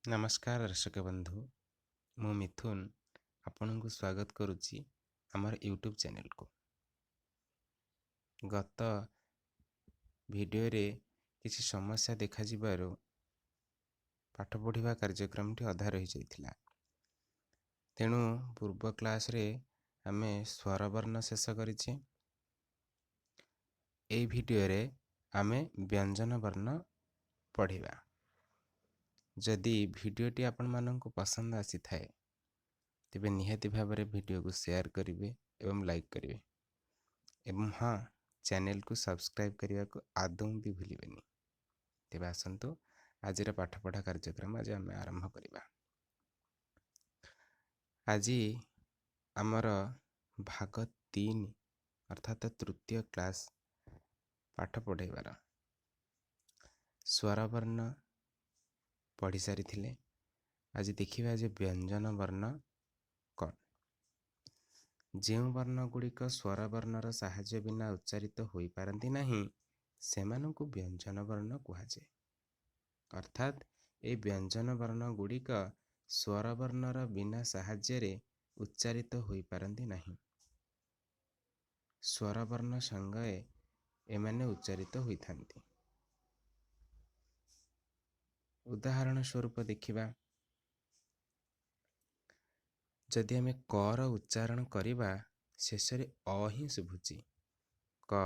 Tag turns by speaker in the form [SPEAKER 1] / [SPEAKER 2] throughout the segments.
[SPEAKER 1] ନମସ୍କାର ଦର୍ଶକ ବନ୍ଧୁ, ମୁଁ ମିଥୁନ ଆପଣଙ୍କୁ ସ୍ୱାଗତ କରୁଛି ଆମର ୟୁଟ୍ୟୁବ୍ ଚ୍ୟାନେଲକୁ। ଗତ ଭିଡ଼ିଓରେ କିଛି ସମସ୍ୟା ଦେଖାଯିବାରୁ ପାଠ ପଢ଼ିବା କାର୍ଯ୍ୟକ୍ରମଟି ଅଧା ରହିଯାଇଥିଲା। ତେଣୁ ପୂର୍ବ କ୍ଲାସ୍ରେ ଆମେ ସ୍ୱରବର୍ଣ୍ଣ ଶେଷ କରିଛେ। ଏଇ ଭିଡ଼ିଓରେ ଆମେ ବ୍ୟଞ୍ଜନ ବର୍ଣ୍ଣ ପଢ଼ିବା। ଯଦି ଭିଡ଼ିଓଟି ଆପଣମାନଙ୍କୁ ପସନ୍ଦ ଆସିଥାଏ, ତେବେ ନିହାତି ଭାବରେ ଭିଡ଼ିଓକୁ ସେୟାର କରିବେ ଏବଂ ଲାଇକ୍ କରିବେ, ଏବଂ ହଁ, ଚ୍ୟାନେଲକୁ ସବସ୍କ୍ରାଇବ୍ କରିବାକୁ ଆଦୌ ବି ଭୁଲିବେନି। ତେବେ ଆସନ୍ତୁ, ଆଜିର ପାଠପଢ଼ା କାର୍ଯ୍ୟକ୍ରମ ଆଜି ଆମେ ଆରମ୍ଭ କରିବା। ଆଜି ଆମର ଭାଗ 3, ଅର୍ଥାତ୍ ତୃତୀୟ କ୍ଲାସ୍ ପାଠ ପଢ଼ାଇବାର। ସ୍ୱରବର୍ଣ୍ଣ ପଢ଼ି ସାରିଥିଲେ, ଆଜି ଦେଖିବା ଯେ ବ୍ୟଞ୍ଜନ ବର୍ଣ୍ଣ କ'ଣ। ଯେଉଁ ବର୍ଣ୍ଣ ଗୁଡ଼ିକ ସ୍ୱରବର୍ଣ୍ଣର ସାହାଯ୍ୟ ବିନା ଉଚ୍ଚାରିତ ହୋଇପାରନ୍ତି ନାହିଁ, ସେମାନଙ୍କୁ ବ୍ୟଞ୍ଜନ ବର୍ଣ୍ଣ କୁହାଯାଏ। ଅର୍ଥାତ୍ ଏହି ବ୍ୟଞ୍ଜନ ବର୍ଣ୍ଣ ଗୁଡ଼ିକ ସ୍ୱରବର୍ଣ୍ଣର ବିନା ସାହାଯ୍ୟରେ ଉଚ୍ଚାରିତ ହୋଇପାରନ୍ତି ନାହିଁ। ସ୍ୱରବର୍ଣ୍ଣ ସଙ୍ଗେ ଏମାନେ ଉଚ୍ଚାରିତ ହୋଇଥାନ୍ତି। ଉଦାହରଣ ସ୍ୱରୂପ ଦେଖିବା, ଯଦି ଆମେ କର ଉଚ୍ଚାରଣ କରିବା, ଶେଷରେ ଅ ହିଁ ଶୁଭୁଛି। କ,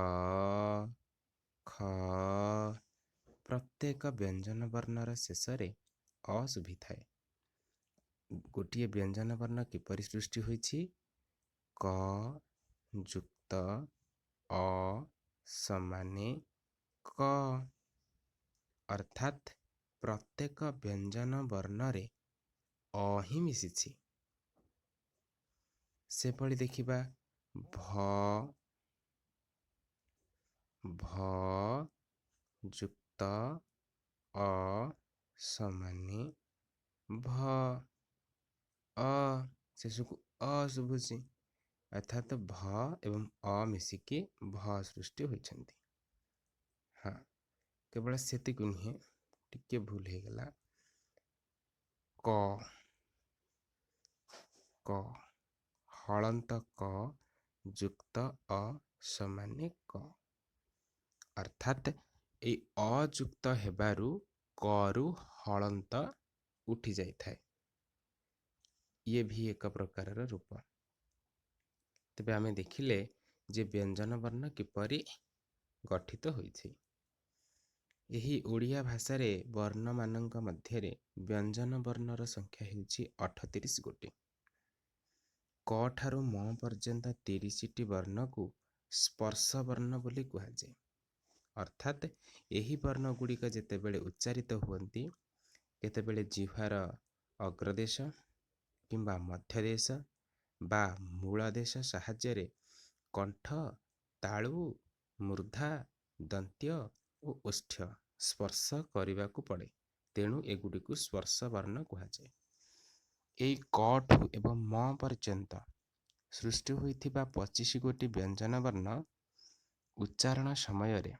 [SPEAKER 1] ଖ, ପ୍ରତ୍ୟେକ ବ୍ୟଞ୍ଜନ ବର୍ଣ୍ଣର ଶେଷରେ ଅ ଶୁଭିଥାଏ। ଗୋଟିଏ ବ୍ୟଞ୍ଜନ ବର୍ଣ୍ଣ କିପରି ସୃଷ୍ଟି ହୋଇଛି? କ ଯୁକ୍ତ ଅ ସମାନେ କ। ଅର୍ଥାତ୍ ପ୍ରତ୍ୟେକ ବ୍ୟଞ୍ଜନ ବର୍ଣ୍ଣରେ ଅ ହିଁ ମିଶିଛି। ସେଭଳି ଦେଖିବା, ଭ, ଭ ଯୁକ୍ତ ଅ ସମାନେ ଭ। ଅ, ଶେଷକୁ ଅ ଶୁଭୁଛି। ଅର୍ଥାତ୍ ଭ ଏବଂ ଅ ମିଶିକି ଭ ସୃଷ୍ଟି ହୋଇଛନ୍ତି। ହଁ, କେବଳ ସେତିକି ନୁହେଁ, ଟିକେ ଭୁଲ ହେଇଗଲା। କ, କ, ହଳନ୍ତ କ ଯୁକ୍ତ ଅ ସମାନେ କ। ଅର୍ଥାତ୍ ଏଇ ଅଯୁକ୍ତ ହେବାରୁ କରୁ ହଳନ୍ତ ଉଠି ଯାଇଥାଏ। ଇଏ ବି ଏକ ପ୍ରକାରର ରୂପ। ତେବେ ଆମେ ଦେଖିଲେ ଯେ ବ୍ୟଞ୍ଜନ ବର୍ଣ୍ଣ କିପରି ଗଠିତ ହୋଇଛି। ଏହି ଓଡ଼ିଆ ଭାଷାରେ ବର୍ଣ୍ଣମାନଙ୍କ ମଧ୍ୟରେ ବ୍ୟଞ୍ଜନ ବର୍ଣ୍ଣର ସଂଖ୍ୟା ହେଉଛି 38 ଗୋଟି। କ ଠାରୁ ମ ପର୍ଯ୍ୟନ୍ତ 30ଟି ବର୍ଣ୍ଣକୁ ସ୍ପର୍ଶ ବର୍ଣ୍ଣ ବୋଲି କୁହାଯାଏ। ଅର୍ଥାତ୍ ଏହି ବର୍ଣ୍ଣ ଗୁଡ଼ିକ ଯେତେବେଳେ ଉଚ୍ଚାରିତ ହୁଅନ୍ତି, କେତେବେଳେ ଜିହ୍ୱାର ଅଗ୍ରଦେଶ କିମ୍ବା ମଧ୍ୟଦେଶ ବା ମୂଳଦେଶ ସାହାଯ୍ୟରେ କଣ୍ଠ, ତାଳୁ, ମୂର୍ଦ୍ଧା, ଦନ୍ତ୍ୟ ଓ ଓଷ୍ଠ୍ୟ ସ୍ପର୍ଶ କରିବାକୁ ପଡ଼େ। ତେଣୁ ଏଗୁଡ଼ିକୁ ସ୍ପର୍ଶ ବର୍ଣ୍ଣ କୁହାଯାଏ। ଏଇ କ ଠୁ ଏବଂ ମ ପର୍ଯ୍ୟନ୍ତ ସୃଷ୍ଟି ହୋଇଥିବା 25 ଗୋଟି ବ୍ୟଞ୍ଜନ ବର୍ଣ୍ଣ ଉଚ୍ଚାରଣ ସମୟରେ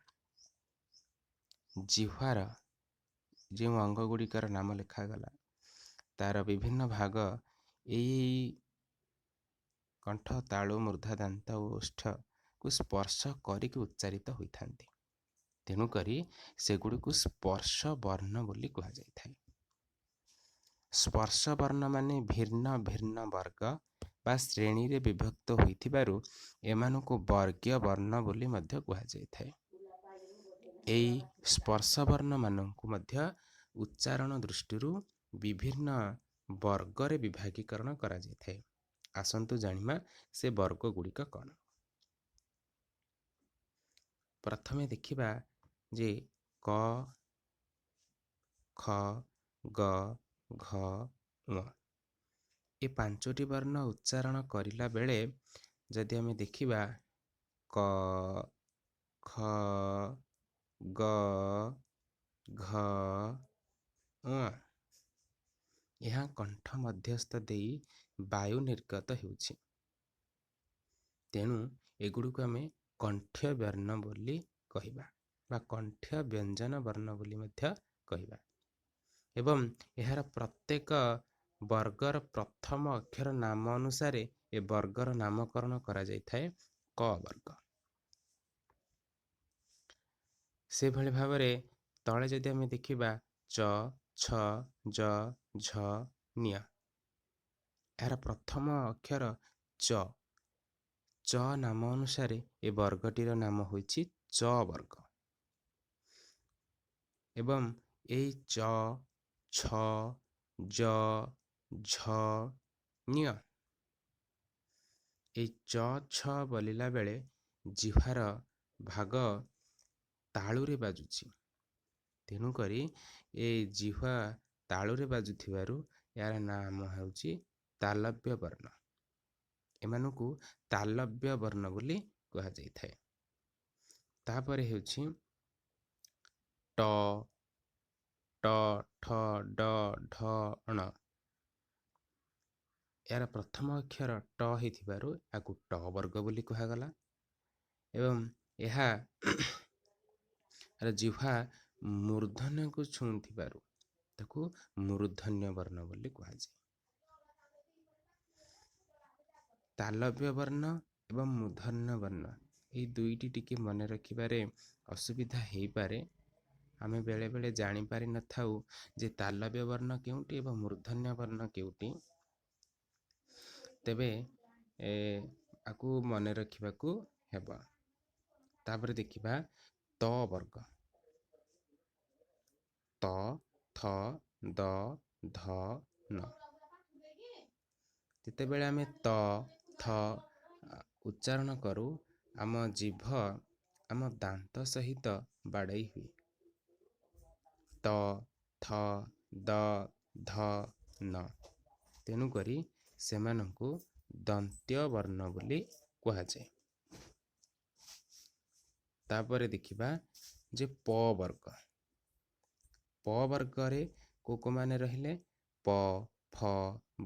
[SPEAKER 1] ଜିହ୍ୱାର ଯେଉଁ ଅଙ୍ଗ ଗୁଡ଼ିକର ନାମ ଲେଖାଗଲା, ତାର ବିଭିନ୍ନ ଭାଗ ଏଇ କଣ୍ଠ, ତାଳୁ, ମୂର୍ଦ୍ଧା, ଦାନ୍ତ ଓ ଓଷ୍ଠକୁ ସ୍ପର୍ଶ କରିକି ଉଚ୍ଚାରିତ ହୋଇଥାନ୍ତି। ତେଣୁକରି ସେଗୁଡ଼ିକୁ ସ୍ପର୍ଶ ବର୍ଣ୍ଣ ବୋଲି କୁହାଯାଇଥାଏ। ସ୍ପର୍ଶ ବର୍ଣ୍ଣ ମାନେ ଭିନ୍ନ ଭିନ୍ନ ବର୍ଗ ବା ଶ୍ରେଣୀରେ ବିଭକ୍ତ ହୋଇଥିବାରୁ ଏମାନଙ୍କୁ ବର୍ଗୀୟ ବର୍ଣ୍ଣ ବୋଲି ମଧ୍ୟ କୁହାଯାଇଥାଏ। ଏଇ ସ୍ପର୍ଶ ବର୍ଣ୍ଣମାନଙ୍କୁ ମଧ୍ୟ ଉଚ୍ଚାରଣ ଦୃଷ୍ଟିରୁ ବିଭିନ୍ନ ବର୍ଗରେ ବିଭାଗୀକରଣ କରାଯାଇଥାଏ। ଆସନ୍ତୁ ଜାଣିବା ସେ ବର୍ଗ ଗୁଡ଼ିକ କ'ଣ। ପ୍ରଥମେ ଦେଖିବା ଯେ କ, ଖ, ଗ, ଘ, ଙ ଏ ପାଞ୍ଚଟି ବର୍ଣ୍ଣ ଉଚ୍ଚାରଣ କରିଲା ବେଳେ ଯଦି ଆମେ ଦେଖିବା, କ, ଖ, ଗ, ଘ, ଙ, ଏହା କଣ୍ଠ ମଧ୍ୟସ୍ଥ ଦେଇ ବାୟୁ ନିର୍ଗତ ହେଉଛି। ତେଣୁ ଏଗୁଡ଼ିକୁ ଆମେ କଣ୍ଠ୍ୟ ବର୍ଣ୍ଣ ବୋଲି କହିବା ବା କଣ୍ଠ୍ୟ ବ୍ୟଞ୍ଜନ ବର୍ଣ୍ଣ ବୋଲି ମଧ୍ୟ କହିବା। ଏବଂ ଏହାର ପ୍ରତ୍ୟେକ ବର୍ଗର ପ୍ରଥମ ଅକ୍ଷର ନାମ ଅନୁସାରେ ଏ ବର୍ଗର ନାମକରଣ କରାଯାଇଥାଏ କ ବର୍ଗ। ସେଭଳି ଭାବରେ ତଳେ ଯଦି ଆମେ ଦେଖିବା ଚ, ଛ, ଜ, ଝ, ନ୍ୟ, ଏହାର ପ୍ରଥମ ଅକ୍ଷର ଚ, ଚ ନାମ ଅନୁସାରେ ଏ ବର୍ଗଟିର ନାମ ହୋଇଛି ଚ ବର୍ଗ। ଏବଂ ଏଇ ଚ, ଛ, ଜ, ଝ, ନ୍ୟ, ଏଇ ଚ ଛ ବୋଲିଲା ବେଳେ ଜିହ୍ୱାର ଭାଗ ତାଳୁରେ ବାଜୁଛି, ତେଣୁକରି ଏ ଜିହ୍ୱା ତାଳୁରେ ବାଜୁଥିବାରୁ ଏହାର ନାମ ହେଉଛି ତାଲବ୍ୟ ବର୍ଣ୍ଣ। ଏମାନଙ୍କୁ ତାଲବ୍ୟ ବର୍ଣ୍ଣ ବୋଲି କୁହାଯାଇଥାଏ। ତାପରେ ହେଉଛି ଟ, ଟ, ଠ, ଡ, ଢ, ଣ। ଏହାର ପ୍ରଥମ ଅକ୍ଷର ଟ ହେଇଥିବାରୁ ଏହାକୁ ଟ ବର୍ଗ ବୋଲି କୁହାଗଲା। ଏବଂ ଏହା ଜିହ୍ୱା ମୂର୍ଦ୍ଧନ୍ୟକୁ ଛୁଉଁଥିବାରୁ ତାକୁ ମୂର୍ଦ୍ଧନ୍ୟ ବର୍ଣ୍ଣ ବୋଲି କୁହାଯାଏ। ତାଲବ୍ୟ ବର୍ଣ୍ଣ ଏବଂ ମୂର୍ଦ୍ଧନ୍ୟ ବର୍ଣ୍ଣ ଏଇ ଦୁଇଟି ଟିକେ ମନେ ରଖିବାରେ ଅସୁବିଧା ହେଇପାରେ। ଆମେ ବେଳେବେଳେ ଜାଣିପାରିନଥାଉ ଯେ ତାଲବ୍ୟ ବର୍ଣ୍ଣ କେଉଁଟି ଏବଂ ମୂର୍ଦ୍ଧନ୍ୟ ବର୍ଣ୍ଣ କେଉଁଟି। ତେବେ ଆକୁ ମନେ ରଖିବାକୁ ହେବ। ତାପରେ ଦେଖିବା ତ ବର୍ଗ। ତ, ଥ, ଦ, ଧ, ନ। ଯେତେବେଳେ ଆମେ ତ, ଥ ଉଚ୍ଚାରଣ କରୁ, ଆମ ଜିଭ ଆମ ଦାନ୍ତ ସହିତ ବାଡ଼େଇ ହୁଏ। ତ, ଥ, ଦ, ଧ, ନ। ତେଣୁକରି ସେମାନଙ୍କୁ ଦନ୍ତ୍ୟ ବର୍ଣ୍ଣ ବୋଲି କୁହାଯାଏ। ତାପରେ ଦେଖିବା ଯେ ପ ବର୍ଗ। ପ ବର୍ଗରେ କୋଉ କୋଉମାନେ ରହିଲେ? ପ, ଫ,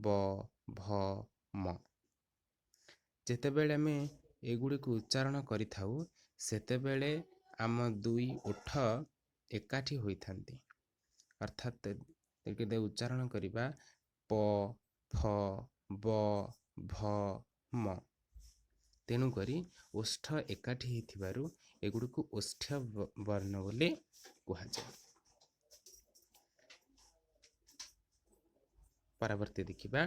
[SPEAKER 1] ବ, ଭ, ମ। ଯେତେବେଳେ ଆମେ ଏଗୁଡ଼ିକୁ ଉଚ୍ଚାରଣ କରିଥାଉ, ସେତେବେଳେ ଆମ ଦୁଇ ଓଠ ଏକାଠି ହୋଇଥାନ୍ତି। ଅର୍ଥାତ୍ ଉଚ୍ଚାରଣ କରିବା ପ, ଫ, ବ, ଭ, ମ। ତେଣୁକରି ଓଷ୍ଠ ଏକାଠି ହେଇଥିବାରୁ ଏଗୁଡ଼ିକୁ ଓଷ୍ଠ୍ୟ ବର୍ଣ୍ଣ ବୋଲି କୁହାଯାଏ। ପରବର୍ତ୍ତୀ ଦେଖିବା।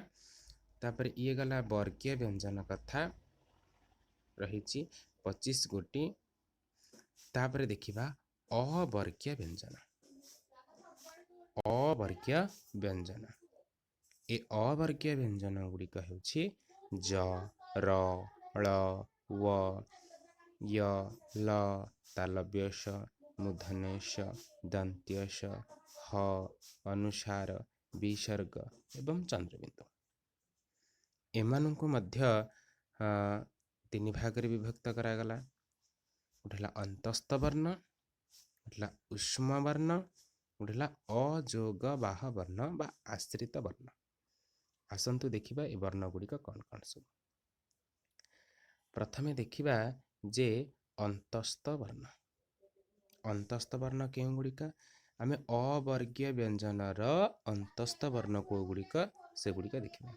[SPEAKER 1] ତାପରେ ଇଏ ଗଲା ବର୍ଗୀୟ ବ୍ୟଞ୍ଜନ କଥା, ରହିଛି 25 ଗୋଟି। ତାପରେ ଦେଖିବା ଅବର୍ଗୀୟ ବ୍ୟଞ୍ଜନ। ଅବର୍ଗୀୟ ବ୍ୟଞ୍ଜନ, ଏ ଅବର୍ଗୀୟ ବ୍ୟଞ୍ଜନ ଗୁଡ଼ିକ ହେଉଛି ଜ, ର, ଳ, ୱ, ୟ, ଲ, ତାଲବ୍ୟ ସ, ମୂର୍ଦ୍ଧନ୍ୟ ସ, ଦନ୍ତ୍ୟ ସ, ହ, ଅନୁସାର, ବିସର୍ଗ ଏବଂ ଚନ୍ଦ୍ରବିନ୍ଦୁ। ଏମାନଙ୍କୁ ମଧ୍ୟ ତିନି ଭାଗରେ ବିଭକ୍ତ କରାଗଲା। ଗୋଟେ ହେଲା ଅନ୍ତସ୍ଥ ବର୍ଣ୍ଣ, ଗୋଟେ ହେଲା ଉଷ୍ମ ବର୍ଣ୍ଣ, ଗୋଟେ ହେଲା ଅଯୋଗବାହ ବର୍ଣ୍ଣ ବା ଆଶ୍ରିତ ବର୍ଣ୍ଣ। ଆସନ୍ତୁ ଦେଖିବା ଏ ବର୍ଣ୍ଣ ଗୁଡ଼ିକ କ'ଣ କ'ଣ ସବୁ। ପ୍ରଥମେ ଦେଖିବା ଯେ ଅନ୍ତସ୍ଥ ବର୍ଣ୍ଣ। ଅନ୍ତସ୍ଥ ବର୍ଣ୍ଣ କେଉଁ ଗୁଡ଼ିକ? ଆମେ ଅବର୍ଗୀୟ ବ୍ୟଞ୍ଜନର ଅନ୍ତସ୍ଥ ବର୍ଣ୍ଣ କେଉଁ ଗୁଡ଼ିକ ସେଗୁଡ଼ିକ ଦେଖିବା।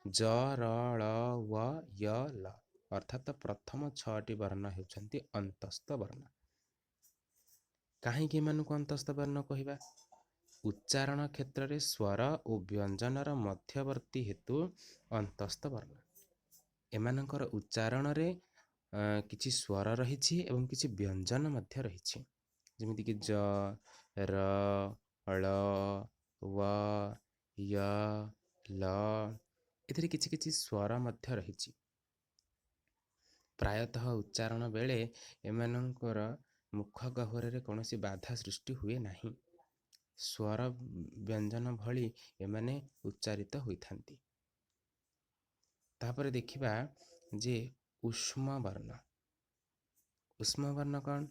[SPEAKER 1] ଜ, ର, ଳ, ୱ, ୟ, ଲ, ଅର୍ଥାତ ପ୍ରଥମ 6ଟି ବର୍ଣ୍ଣ ହେଉଛନ୍ତି ଅନ୍ତସ୍ଥ ବର୍ଣ୍ଣ। କାହିଁକି ଏମାନଙ୍କୁ ଅନ୍ତସ୍ଥ ବର୍ଣ୍ଣ କହିବା? ଉଚ୍ଚାରଣ କ୍ଷେତ୍ରରେ ସ୍ୱର ଓ ବ୍ୟଞ୍ଜନର ମଧ୍ୟବର୍ତ୍ତୀ ହେତୁ ଅନ୍ତସ୍ଥ ବର୍ଣ୍ଣ। ଏମାନଙ୍କର ଉଚ୍ଚାରଣରେ କିଛି ସ୍ୱର ରହିଛି ଏବଂ କିଛି ବ୍ୟଞ୍ଜନ ମଧ୍ୟ ରହିଛି, ଯେମିତିକି ଜ, ର, ଳ, ୱ, ୟ, ଲ। ଏଥିରେ କିଛି କିଛି ସ୍ୱର ମଧ୍ୟ ରହିଛି। ପ୍ରାୟତଃ ଉଚ୍ଚାରଣ ବେଳେ ଏମାନଙ୍କର ମୁଖ ଗହ୍ୱରରେ କୌଣସି ବାଧା ସୃଷ୍ଟି ହୁଏ ନାହିଁ। ସ୍ୱର ବ୍ୟଞ୍ଜନ ଭଳି ଏମାନେ ଉଚ୍ଚାରିତ ହୋଇଥାନ୍ତି। ତାପରେ ଦେଖିବା ଯେ ଉଷ୍ମ ବର୍ଣ୍ଣ। ଉଷ୍ମ ବର୍ଣ୍ଣ କ'ଣ?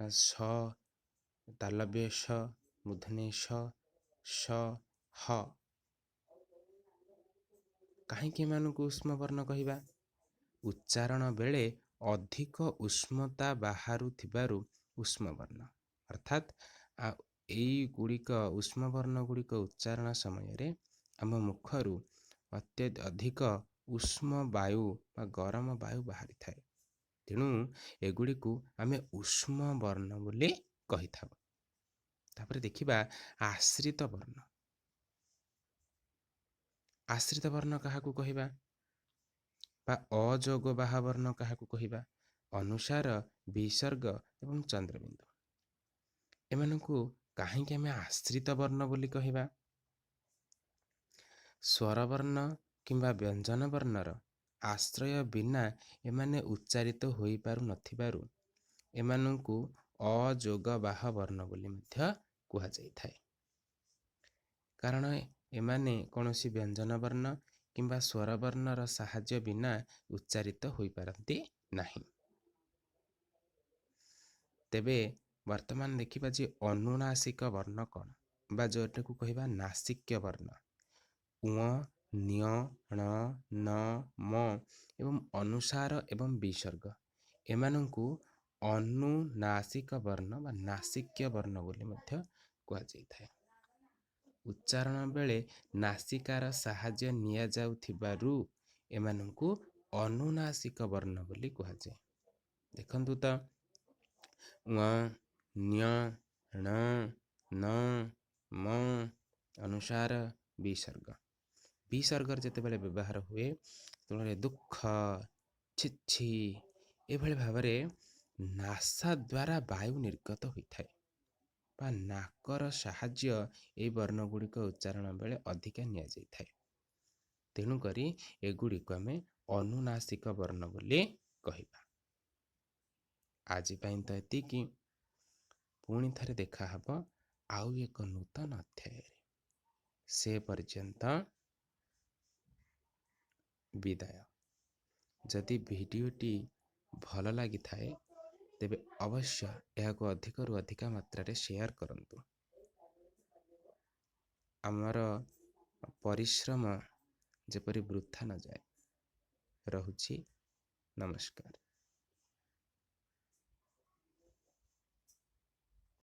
[SPEAKER 1] ନା ସ, ତାଲବ୍ୟ ସ, ମୂର୍ଦ୍ଧନ୍ୟ ସ, ସ, ହ। କାହିଁକି ଏମାନଙ୍କୁ ଉଷ୍ମ ବର୍ଣ୍ଣ କହିବା? ଉଚ୍ଚାରଣ ବେଳେ ଅଧିକ ଉଷ୍ମତା ବାହାରୁଥିବାରୁ ଉଷ୍ମ ବର୍ଣ୍ଣ। ଅର୍ଥାତ୍ ଏଇଗୁଡ଼ିକ ଉଷ୍ମ ବର୍ଣ୍ଣ ଗୁଡ଼ିକ ଉଚ୍ଚାରଣ ସମୟରେ ଆମ ମୁଖରୁ ଅତ୍ୟଧିକ ଉଷ୍ମ ବାୟୁ ବା ଗରମ ବାୟୁ ବାହାରିଥାଏ। ତେଣୁ ଏଗୁଡ଼ିକୁ ଆମେ ଉଷ୍ମ ବର୍ଣ୍ଣ ବୋଲି କହିଥାଉ। ତାପରେ ଦେଖିବା ଆଶ୍ରିତ ବର୍ଣ୍ଣ। ଆଶ୍ରିତ ବର୍ଣ୍ଣ କାହାକୁ କହିବା ବା ଅଯୋଗବାହ ବର୍ଣ୍ଣ କାହାକୁ କହିବା? ଅନୁସାର, ବିସର୍ଗ ଏବଂ ଚନ୍ଦ୍ରବିନ୍ଦୁ। ଏମାନଙ୍କୁ କାହିଁକି ଆମେ ଆଶ୍ରିତ ବର୍ଣ୍ଣ ବୋଲି କହିବା? ସ୍ୱରବର୍ଣ୍ଣ କିମ୍ବା ବ୍ୟଞ୍ଜନ ବର୍ଣ୍ଣର ଆଶ୍ରୟ ବିନା ଏମାନେ ଉଚ୍ଚାରିତ ହୋଇପାରୁନଥିବାରୁ ଏମାନଙ୍କୁ ଅଯୋଗବାହ ବର୍ଣ୍ଣ ବୋଲି ମଧ୍ୟ କୁହାଯାଇଥାଏ। କାରଣ ଏମାନେ କୌଣସି ବ୍ୟଞ୍ଜନ ବର୍ଣ୍ଣ କିମ୍ବା ସ୍ୱରବର୍ଣ୍ଣର ସାହାଯ୍ୟ ବିନା ଉଚ୍ଚାରିତ ହୋଇପାରନ୍ତି ନାହିଁ। ତେବେ ବର୍ତ୍ତମାନ ଦେଖିବା ଯେ ଅନୁନାସିକ ବର୍ଣ୍ଣ କ'ଣ, ବା ଯେଉଁଟାକୁ କହିବା ନାସିକ୍ୟ ବର୍ଣ୍ଣ। ଉଁ, ନ୍ୟ, ଣ, ନ, ମ ଏବଂ ଅନୁସାର ଏବଂ ବିସର୍ଗ, ଏମାନଙ୍କୁ ଅନୁନାସିକ ବର୍ଣ୍ଣ ବା ନାସିକ୍ୟ ବର୍ଣ୍ଣ ବୋଲି ମଧ୍ୟ କୁହାଯାଇଥାଏ। ଉଚ୍ଚାରଣ ବେଳେ ନାସିକାର ସାହାଯ୍ୟ ନିଆଯାଉଥିବାରୁ ଏମାନଙ୍କୁ ଅନୁନାସିକ ବର୍ଣ୍ଣ ବୋଲି କୁହାଯାଏ। ଦେଖନ୍ତୁ ତ, ଙ, ନ୍ୟ, ଣ, ନ, ମ, ଅନୁସାର, ବିସର୍ଗ। ବିସର୍ଗର ଯେତେବେଳେ ବ୍ୟବହାର ହୁଏ ସେତେବେଳେ ଦୁଃଖ, ଛି, ଏଭଳି ଭାବରେ ନାସା ଦ୍ୱାରା ବାୟୁ ନିର୍ଗତ ହୋଇଥାଏ ବା ନାକର ସାହାଯ୍ୟ ଏହି ବର୍ଣ୍ଣ ଗୁଡ଼ିକ ଉଚ୍ଚାରଣ ବେଳେ ଅଧିକା ନିଆଯାଇଥାଏ। ତେଣୁକରି ଏଗୁଡ଼ିକୁ ଆମେ ଅନୁନାସିକ ବର୍ଣ୍ଣ ବୋଲି କହିବା। ଆଜି ପାଇଁ ତ ଏତିକି। ପୁଣି ଥରେ ଦେଖାହବ ଆଉ ଏକ ନୂତନ ଅଧ୍ୟାୟରେ। ସେ ପର୍ଯ୍ୟନ୍ତ ବିଦାୟ। ଯଦି ଭିଡ଼ିଓଟି ଭଲ ଲାଗିଥାଏ, ତେବେ ଅବଶ୍ୟ ଏହାକୁ ଅଧିକରୁ ଅଧିକା ମାତ୍ରାରେ ସେୟାର କରନ୍ତୁ। ଆମର ପରିଶ୍ରମ ଯେପରି ବୃଥା ନଯାଏ। ରହୁଛି, ନମସ୍କାର।